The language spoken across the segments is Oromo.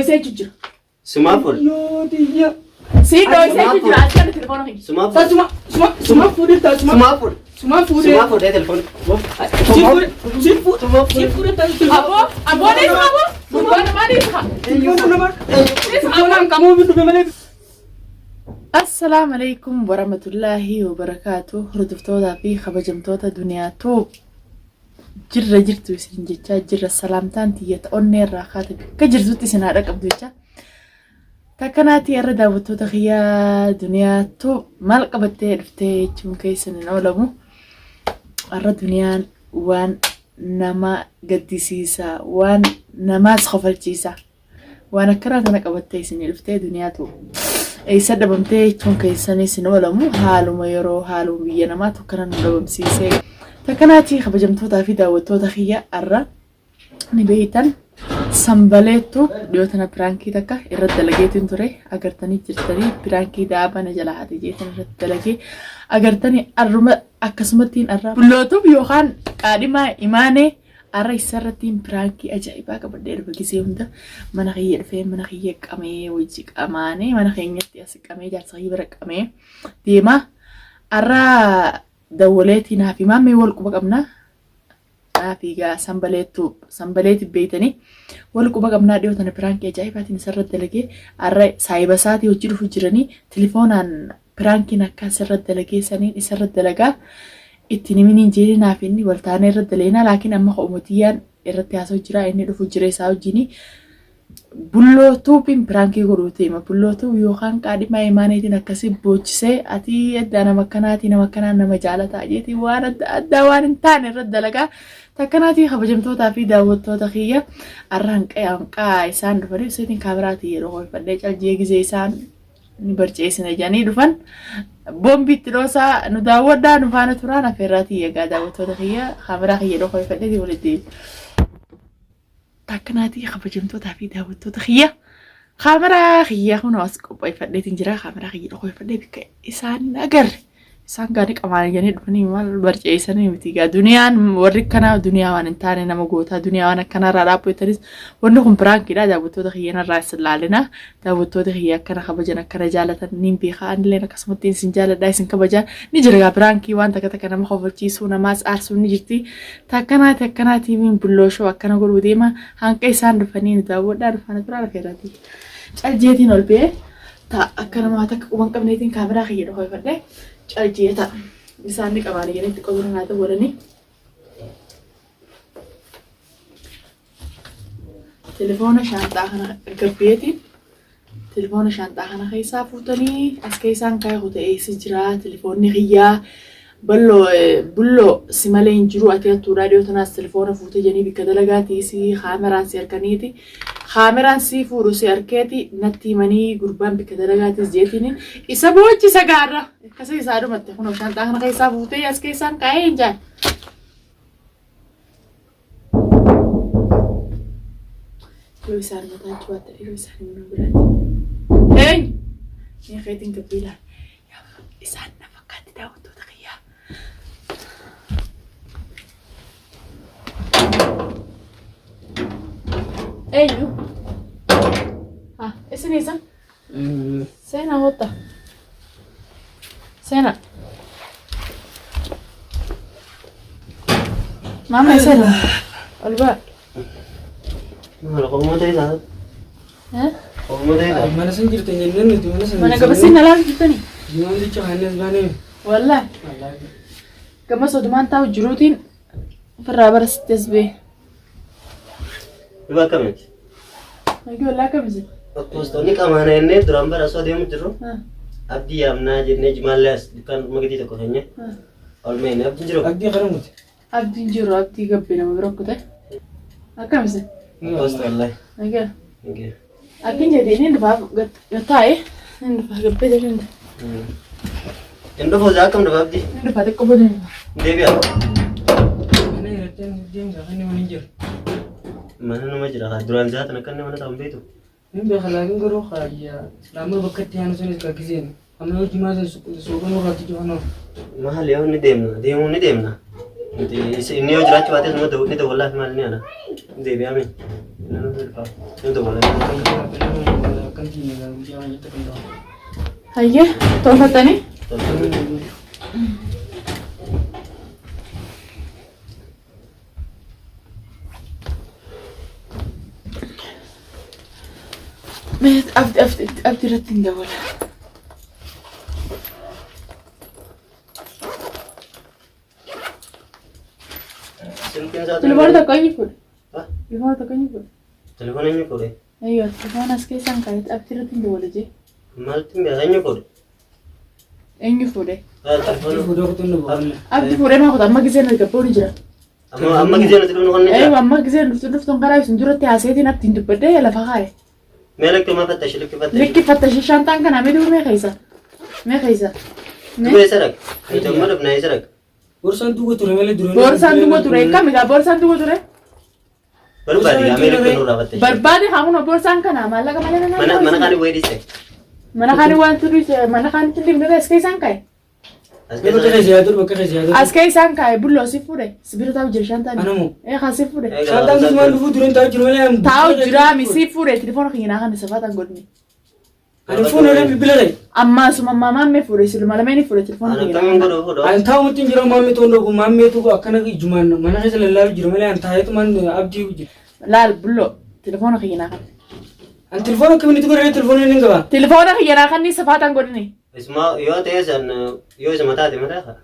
dhoysee jira. Sumaa fuudhe. Yoo tiyya. Siin dhoysee jira. As kana telefoona kiyya. Sumaa fuudhe. Suma suma suma fuudhee ta'a suma. Sumaa fuudhe. Suma fuudhee. Sumaa fuudhee telefoona. Si fuudhee si fuudhee si fuudhee ta'a telefoona. Aboo aboo ni isa aboo. Gurbaan namaa ni isa. Telefoona nama. Telefoonaan kamuu dhufe malee. Assalaamu alaikum warahmatullaahi wabarakaatu. Hordoftootaa fi kabajamtoota duniyaatu jirra jirtu isin jechaa jirra salaamtaan tiyyata onnee irraa kaate bakka jirtutti isin haadha qabdu jecha. Takkanaati irra daawwattoota kiyyaa duniyaatu maal qabattee dhuftee jechuun keessan hin oolamu. Har'a duniyaan waan nama gaddisiisa waan namaas kofalchiisa. Waan akkanaa kana qabattee isinii dhuftee duniyaatu eessa dhabamtee jechuun keessanis hin oolamu haaluma yeroo haaluma biyya namaatu akkana nu dhabamsiisee. Takkanaati kabajamtootaa fi daawwattoota kiyya har'a ni beektan sanbaleettu dhiyoo tana piraankii takka irratti dalageetiin ture agartanii jirtanii piraankii daaba na jalaa haate jeetan irratti dalagee agartanii arruma akkasumattiin arra bullootuuf yookaan qaadhimaa imaanee arra isarrattiin piraankii ajaa'ibaa qabadhee dhufe gisee hunda mana kiyya dhufee mana kiyya qamee wajji qamaanee mana keenyatti as qamee jaarsa kiyya bira qamee deema arra dawwaleetii naaf himaa mee wal quba qabna Naafi egaa sanbaleettu sanbaleeti beeytanii wal quba qabnaa dhiyoo tana piraankii ajaa'ibaatiin isarra dalagee har'a saayiba isaatii hojii dhufu jiranii tilifoonaan piraankiin akka asirra dalagee saniin isarra dalagaa ittiin himiniin jeeni naaf inni wal taanee irra daleenaa laakiin amma ho'umatiyyaan irratti haasa'u jira inni dhufu jira isaa wajjinii Bulloo tuubiin piraankii godhuu deema. Bulloo tuub yookaan qaadhimaa imaaneetiin akkasii boochisee ati addaa nama akkanaatii nama akkanaa nama jaalataa jeetii waan adda addaa waan hin taane irra dalagaa. Takkanaatii kabajamtootaa fi daawwattoota kiyya arra hanqee hanqaa isaan dhufanii ibseetiin kaameraatii yeroo ho'ifadhee caljee gizee isaan ni barceessina jedhanii dhufan. Boombiitti dhoosaa nu daawwadhaa nu faana turaan affeerraatii egaa daawwattoota kiyya kaameraa kiyya yeroo ho'ifadheetii walitti. Takkanaatii kabajamtootaa fi daawwattoota kiyya kaameraa kiyya kunoo as qopheeffadheetiin jira. Kaameraa kiyya qopheeffadhee bakka isaan hin agarre. Isaan gaanii qamaan jedhanii dhufanii maal barceessanii miti egaa duniyaan warri akkanaa duniyaa waan hin taane nama gootaa duniyaa waan akkanaa irraa dhaabbattanis wanni kun piraankiidha daawwattoota kiyya narraa isin laalina daawwattoota kiyya akkana kabajan akkana jaalatan niin beekaa anilleen akkasumatti isin jaaladha isin kabajaa ni jira egaa piraankii waan takka takka nama kofalchiisuu namaas aarsuu ni jirti Takkanaati akkanaa TVn bulloo show akkana godhuu deema hanqa isaan dhufanii nu daawwadhaa dhufaana turaa lafa irratti. Caljeetiin ol ba'ee ta akka namaa takka quban qabneetiin kaameraa kiyya dhokoyfadhe caljee ta'a. Isaan ni qabaani jedhanii xiqqoo bira naa dawwalanii. Telefoona shaanxaa kana gabbeetiin Telefoona shaanxaa kana keessaa fuutanii as keessaan kaa'e ta'ee si jira telefoonni kiyyaa balloo bulloo si malee hin jiru ati hattuudhaa dhiyoo tanaas telefoona fuute jedhanii bikka dalagaatii si kaameraan si harkaniiti kaameraan si fuudhu si harkeeti natti himanii gurbaan bikka dalagaatiis jeetiin isa boochisa gaarra akkasii isaa dhumatte kunoo shaanxaa kana keessaa fuutee as keessaan kaa'ee hin jaan. Yoo isaan mataa cubaatti yeroo isaan mana biraatti. Eenyu? Mee keetiin gabbiilaa. Isaan na fakkaatti daawwattoota kiyyaa. Eenyu? Ha, isin isa? Seenaa hotta. Seenaa. Maama seenaa. Ol ba'a. Maal qomoota isaa? Eh? Qomoota isaa? Mana san jirtan jennaan nuti mana san. Mana gabasiin alaa jirtanii? Jimaan jecha kaannes baanee. Wallaahi. Gama sodumaan taa'u jiruutiin ofirraa bara sitti as ba'e. Dhugaa akkamitti? Nagii wallaa akkamisi? Postoonni qamaana jennee duraan bara osoo deemu jirru abdii yaamnaa jennee jimaallee as dukkaan magatii tokko keenya ol meene abdiin jiru. Abdii kana mute. Abdiin jiru abdii gabbe nama bira kute. Akkamisi? Post wallahi. Nagee. Akkin jedhe inni dhufaaf taa'e inni dhufaa gabbee jedhe inni Hin dhufu isaa akkam dhufa abdii? dhufaa xiqqoo booda inni dhufa. Deebi'a. Mana irratti deemsa kan inni waliin jiru. Mana nama jira haa duraan isaa tan akka inni mana ta'u hin beektu. Hin beeka laakiin garuu kaayyaa laamma bakka itti aanu sanis kakkiseen amma yoo jimaa san suuqan irratti cufanoo. Maal yoo ni deemna deemuu ni deemna. Inni yoo jiraachuu baate ni dawwallaa fi maal ni ana. Deebi'ame. Ni dawwallaa. Hayyee tolfatanii. Abdi abdi abdi irratti hin dawwala. Silkiin isaa Telefoona tokko eenyu fuudhe? Telefoona tokko eenyu fuudhe? Telefoona eenyu fuudhe? Ayyoo telefoona as keessaan kaa'etti abdi irratti hin dawwala jee. Maaltu hin beekaa eenyu fuudhe? Eenyu fuudhe? Telefoona Fuudhee kutuun nu boqonna. Abdi fuudhee maa kuta amma giseen argabboo ni jira. Amma amma gisee nuti dhufnu kan ni Eeyyuu jira. amma giseen dhuftu dhuftuun karaa isin duratti haaseetiin abdiin dubbadhee lafa kaa'e. Mee lakki ma fattashi lakki fattashi. Likki fattashi shantaan kana mee duuba mee keessa? Mee keessa? Mee? Duuba eessa dhaq? Nuti amma dhufna eessa dhaq? Borsaan duuba ture malee duraan. Boorsaan duuba ture kam egaa boorsaan duuba ture? Barbaadi gaa mee lakki nurraa fattashi. Barbaade haa kun boorsaan kana maallaqa malee nama Mana mana kaani wayii dhiiste. Mana kaani waan turu mana kaani tillim dura as keessaan kaa'e. As Bakka keessa. keessa yaadu bakka keessa yaadu. As keessaan kaa'e bulloo si fuudhe si bira taa'u jira shantaan. Anamoo. Ee haa si fuudhe. Shantaan kutumaan dhufuu dureen taa'u jiru malee. Taa'u jira mi si fuudhe telefoona kiyya naa kan safaatan godhni. Ani fuuna irra bilbila ta'e. Ammaa suma maammee fuudhe siluma lameen fuudhe telefoona Ana kiyya. kamiin godhu fuudhu. Ani taa'umutti hin jiru maammee toon dhoobu maammeetu akkana ijumaan mana keessa lallaabu jiru malee ani taa'eetumaan abdii jiru. Laal bulloo telefoona kiyya naa kan. Ani telefoona akkamitti godhee telefoona inni qaba. Telefoona kiyya naa kan safaatan godhni. Isuma yoo ta'e san yoo isuma taate mataa haa.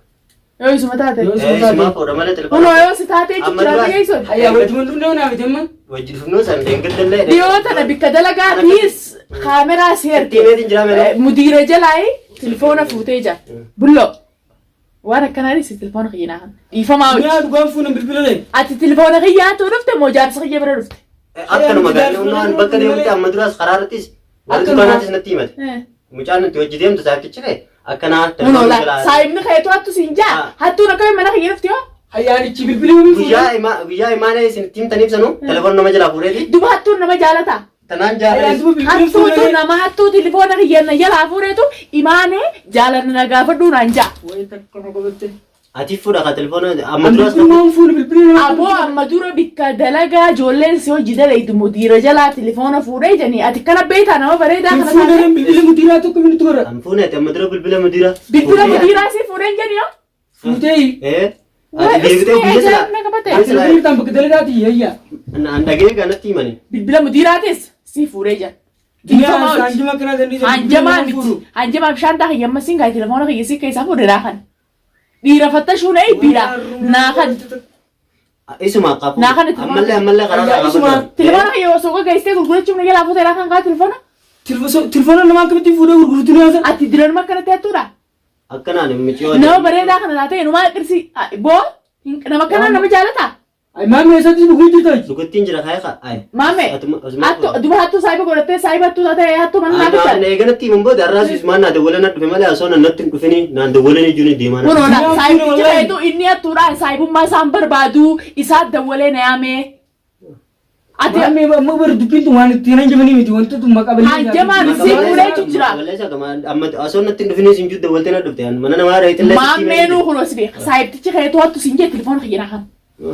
Yoo isuma taate. Yoo isuma Isuma taate. fuudha malee telefoona. Kunoo yoo si taate Amma jijjiirraa dura- geessuun. Hayyaa wajjin dhufnee naaf itti Wajji dhufnuu san deengildallee. Dhiyoo tana bikka dalagaatiis kaameraa si erge. Meetiin jira meeqa? Mudiira jalaayi telefoona fuutee jira. Bulloo. Waan akkanaanis telefoona kiyya naa kan. Dhiifamaa hojii. Mi'a dhugaan fuuna bilbila ta'e. Ati telefoona kiyyaatu dhufte moo jaarsa kiyya bira dhufte? Akkanuma gaariin bakka deemte amma duraas karaa irrattis warri Akkanuma. dukkaanaatis natti himate. Mucaan nuti hojii deemtu saaftichi ta'e akkanaa Kunoo laa saayibni keetu hattu siin jaa Ah. hattuun akkamiin mana kiyya dhufte yoo? Hayyaanichi bilbila yoomii fuudhee. Guyyaa ima guyyaa imaana isin ittiin taniif sanu telefoon nama jalaa fuudheeti. Duba hattuun nama jaalataa? Tanaan Hayyaan jaalladhe. duuba bilbila Hattuutu fuudhee. nama hattuu telefoona kiyya na jalaa fuudheetu imaanee jaalanna na gaafadhuu naan jaa. Wayii takka na qabatte. Ati fuudha ka telefoona amma duraas Bilbila waan fuune bilbila nama. Aboo amma dura bikka dalagaa ijoolleen si hojii dalaytu mudiira jalaa telefoona fuudhee janii ati kana beektaa nama bareedaa kana taate. Fuudhee bilbila mudiiraa tokko minutu godha. An fuune ati amma dura bilbila mudiira. Bilbila mudiiraa si fuudheen janii yoo? Fuutee. Eh. Waa, Ati deebitee isni guyyaa ajaa'ib na qabate. Guyyaa silaa. Bilbila tan bakka dalagaati hayyaa. An dhagee kanatti himani. Bilbila mudiiraatis si fuudhee jira. Duniyaa hanjama akkanaa dandeessa. Hanjamaa miti. Hanjamaa bishaan taa kiyya siin kaayee telefoona kiyya si keessaa fuudhee naa kan. Dhiira fattashuun eebbiidha. Naa kan. Isuma qabu. Naa kana telefoona. Ammallee ammallee karaa Ayyaa, irraa isuma. qabatu. Telefoona kiyya osoo gaggeessitee gurgurachuuf na jalaa fuutee naa kan kaa telefoona. Telefoona namaa akkamitti fuudhee gurgurtu ni haasa. Ati diranuma akkanatti hattuudha. Akkanaan miciyoo. Nama bareedaa kana taatee inumaa qirsi boo nama kana nama jaalataa? Maamii eessatti dhuguu jirta? Dhuguttiin jira kaayee kaa. Ayi. Maame Atuma. hattu duba hattuu saayiba godhattee saayiba hattuu taatee hattuu mana naa Anaan bittan. eeganatti himan booda har'aas Usmaan naa dawwalee na dhufe malee osoo nan natti hin dhufini naan dawwalee iyyuu ni deemaa. Kunoo na Yaa saayibichi wallahi. keetu inni hattuudha saayibummaa isaan barbaadu isaa dawwalee na yaamee. Ati Maamii amma bara dubbiin tun waan ittiin hanjamanii miti wantoota maqaa balleessaa. Hanjamaan si fuudheetu jira. Amma osoo natti hin dhufini isin jiru dawwaltee na dhufte mana namaa dha Maammeenuu kunoo si beeka saayibtichi keetu hattu siin jee telefoona kiyya naa kan.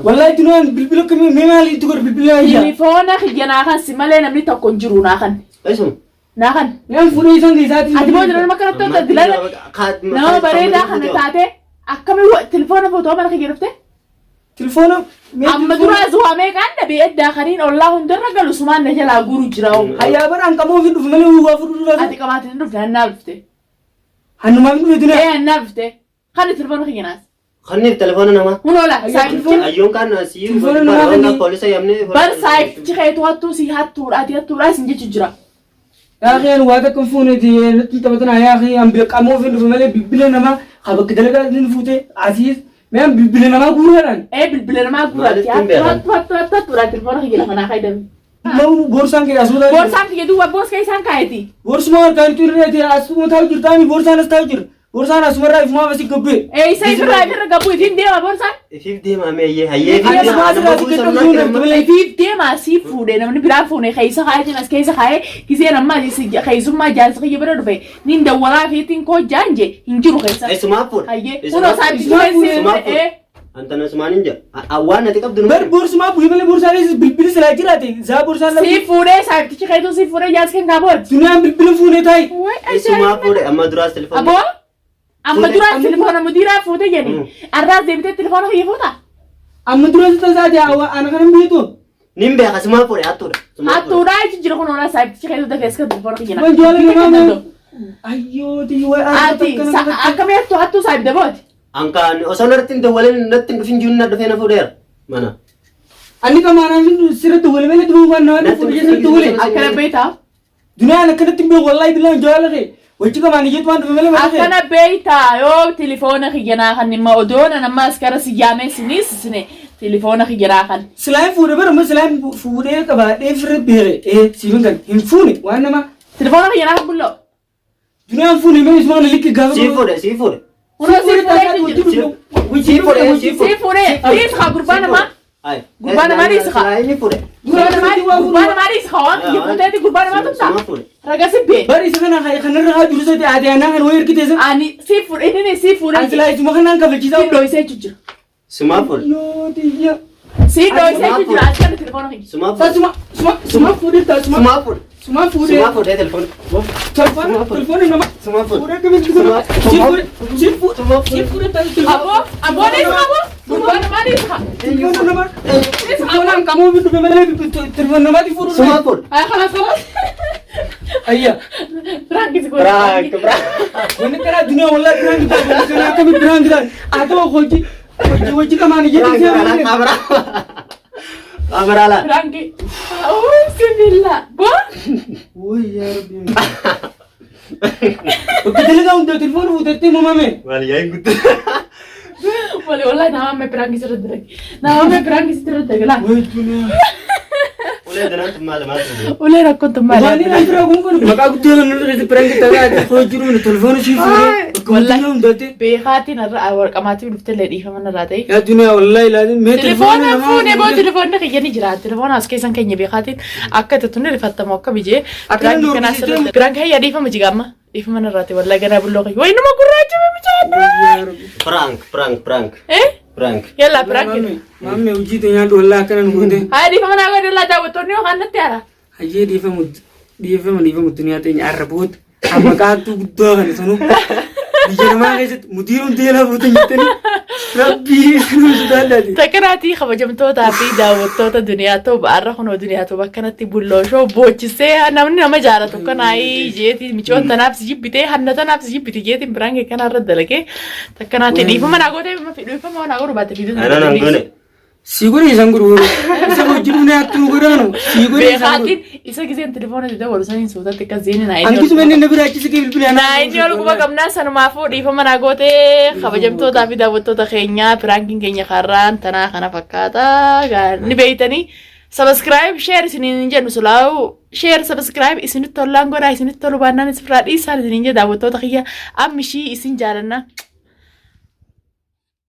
Wallahi duniyaan bilbila akkamii mee maali itti godhu bilbila hayyaa. Telefoona kiyya naa kan si malee namni tokko hin jiru naa kan. Isuma. Naa kan. Naan fuudhee isaan keessaatii. Ati boo jiran akkanatti hojjeta dilala nama bareedaa kana taate akkamiin telefoona footoo mana kiyya dhufte? Telefoona. Amma duraa zuwaa meeqaan dhabe eddaa kaniin ollaa hundarra galu sumaan na jalaa guuru jira. Hayyaa bara an qamoo fi dhufu malee waa fuudhu dura. Ati qabaatiin hin dhufte hannaa dhufte. Hannumaa fi dhufe Ee hannaa dhufte. Kan telefoona kiyya naas. Kanniif telefoona namaa. Kun oola saayibichi Ayyoon kaan asii Telefoona namaa kanni- poolisa yamnee. bar saayibichi keetu hattuu si hattuudha ati hattuudha sin jechu jira. Yaa akhi ani waa takka hin fuuneeti natti taphatan yaa akhi an qamoo fi dhufe malee bilbila namaa haa bakka dalagaa inni fuute asiis mee an bilbila namaa guuraadhaan. Ee bilbila namaa guuraati Maalitti hin hattuu beekan? hattuu hattuu hattuu hattuudha telefoona kiyya lafa naa fayyadame. Nama boorsaan kee asuma taa'u jira. Boorsaan kiyya duwwaa boos isaan kaayeti. Boorsuma harkaan itti irra asuma taa'u jirtaami boorsaan as taa'u jira. Boorsaan asumarraa ifumaaf asii gabbee. Ee isa ifirraa ifirra gabbuu ifiin deema boorsaan. Ifiif deemaa meeyyee hayyee Ifiif ifiif deemaa. deemaa. Asuma asirraa si gabbuu malee. Ifiif deema asii fuudhee namni biraa fuune keessa kaayee jiran as keessa kaayee giseen amma keessummaa jaarsa kiyya bira dhufe nin dawwalaa fiitiin koo jaanje hin jiru keessa. Isumaa fuudha. Hayyee kunoo saayibichi Isumaa keessi fuudhe. ee. Antana sumaan hin jedha. Waan ati qabdu Bar boorsumaa bu'ee malee boorsaa keessa bilbili silaa jiraate zaa boorsaa Si fuudhee saayibtichi keetuu si fuudhee jaas kan kaabooti. Duniyaan bilbila fuunee taa'i. Way Sumaa ajaa'iba. fuudhe amma duraas telefoona. Aboo amma Fuudhee- duraan telefoona mudiiraa fuute jedhi. Arraas deebitee telefoona kiyya fuuta. Amma dura si tasaati ana kanan beektu. Nin beeka sumaa fuudhe hattuudha. Sumaa fuudhe. Hattuudhaa jechuun jira kun oolaa saayibtichi keetuu dafee as kan telefoona kiyya. Waan jaalala namaa Ayyoo tiyyi wayi Ati akkamii hattuu hattuu saayibda booti. Ankaan osoo narratti hin dawwalin natti hin dhufin jiru na dhufee na fuudheera. Mana. Ani qamaanaan sirriitti wali malee duruu waan nama Natti fuudhee sirriitti wali. Akkana beektaa? Duniyaan akkanatti hin beeku wallaahi billaan jaalala kee. Wajji qamaan ijjeetu waan dhufe malee mana kee. Akkana beektaa yoo telefoona kiyyanaa kan dhimma odoon amma askara si yaamee sinis sine telefoona kiyyanaa kan. Silaan fuudhe bara amma silaan fuudhee qabaadhee firri beeke. Ee siifin kan hin fuune waan nama Telefoona kiyyanaa kan bulloo. duniyaan fuune mee ismaan likki gaafa. Sii fuudhe sii fuudhe. Kunoo sii fuudhee jira. Sii fuudhe sii fuudhe. Sii fuudhee dhiis haa gurbaa namaa. Ay. Gurbaa namaa dhiisi haa. Silaa inni fuudhe. Gurbaa namaa gurbaa namaa dhiis haa waan kiyya fuuteeti gurbaa namaa tumtaa. Sumaa fuudhe. Raga si bee. Bari isa kana kanarra haa jiru sati aadaa anaa kan wayii ergite isa. Ani sii fuudhee inni sii fuudhee Ani silaa isuma kanaan kafachiisaa. sii dhoysee jira. Sumaa fuudhe. Yoo tiyya. Sii dhoysee jira as kana telefoona kiyya. Sumaa fuudhe. Suma suma suma fuudhee taa suma Sumaa fuudhe. suma fuudhee. Sumaa fuudhee telefoona. Telefoona telefoona nama. Sumaa fuudhe. Fuudhee akkamitti godha? Si fuudhee si fuudhee si fuudhee taa telefoona. Aboo aboo dhiis haa aboo gurbaa namaa dhiis haa. Telefoona nama. Telefoonaan qamoo fi dhufe malee telefoona namaatti fuudhuu. Sumaa fuudhe. Ay خلاص خلاص. Ayya. Prank si godhe. Prank prank. Wanni karaa duniyaa wallaahi biraan gitaa godhe akkamitti biraan gitaa haa ta'u hojii hojii hojii qamaan ijjeetti si Prank kameraa. Kameraa laa. Prank. Oh bismillah. Bo. Woy yaa rabbi. Bakka dalagaa hunda telefoona fuutettee mumame. Maal yaa'iin guddoo. Wali wallahi nama me prank sirra dalage. Nama me prank sirra dalage laa. Woy duniyaa. Ulee danaan tun maal maal tun. Ulee rakkoon tun maali? Waan inni bira kun kun maqaa guddoo kan nurra keessatti biraan gitaa hojii jiru telefoona sii fuudhee bakka Wallahi. hundatti. Beekaatiin irra warqamaatiin dhuftee illee dhiifama narraa ta'e. Yaa duniyaa wallahi laazim mee Telefoona fuune boo telefoonni kiyya ni jira. Telefoona as keessan keenya beekaatiin akka itti tunni rifattamu akka bijee. Akka inni horsiisee- Biraan kiyya dhiifama jigaamma. Dhiifama narraa ta'e wallahi ganaa bulloo kiyya. Wayi nama gurraacha mijaadha. Prank prank prank Eh? prank. Yalla prank. Maamme hojii ta'e nyaadhu wallahi akkana nu goote. Haa dhiifama naa godhe laa daawwattoonni yookaan natti hara. Hayyee dhiifamu dhiifama dhiifamu duniyaa teenya arra booda amma qaattuu guddaa kana sanu biyya namaa keessatti mudiiruun teelaa fuute jettanii rabbii sanuu sodaadhaati. Takkanaatii kabajamtootaa fi daawwattoota duniyaa tooba har'a kunoo duniyaa tooba akkanatti bullooshoo boochisee namni nama jaalatu akkanaayii jeetii micoon tanaaf si jibbitee hanna tanaaf si jibbite jeetiin biraan kee kanarra dalagee takkanaatii dhiifama naa gootee dhiifama naa godhu baatte fiiduu. Anaan an goone. Sii godhe isaan godhu godhu. Isa hojii dhufnee hattuu nu godhaanu. Sii godhe isaan godhu. Beekaatiin isa giseen telefoona itti dawwalu saniin suutatti akkas zeeni naa inni Hanqisuma inni na bira achi siqee bilbila. Naa inni ol quba qabnaa sanumaafuu dhiifama naa gootee kabajamtootaa fi daawwattoota keenyaa piraankiin keenya karraan tanaa kana fakkaata ni beeytanii subscribe share isiniin hin jennu sulaa'u share subscribe isinitti tollaan godhaa isinitti tolu baannaan isirraa dhiisaan isiniin jedha daawwattoota kiyya amma ishii isin jaalanna.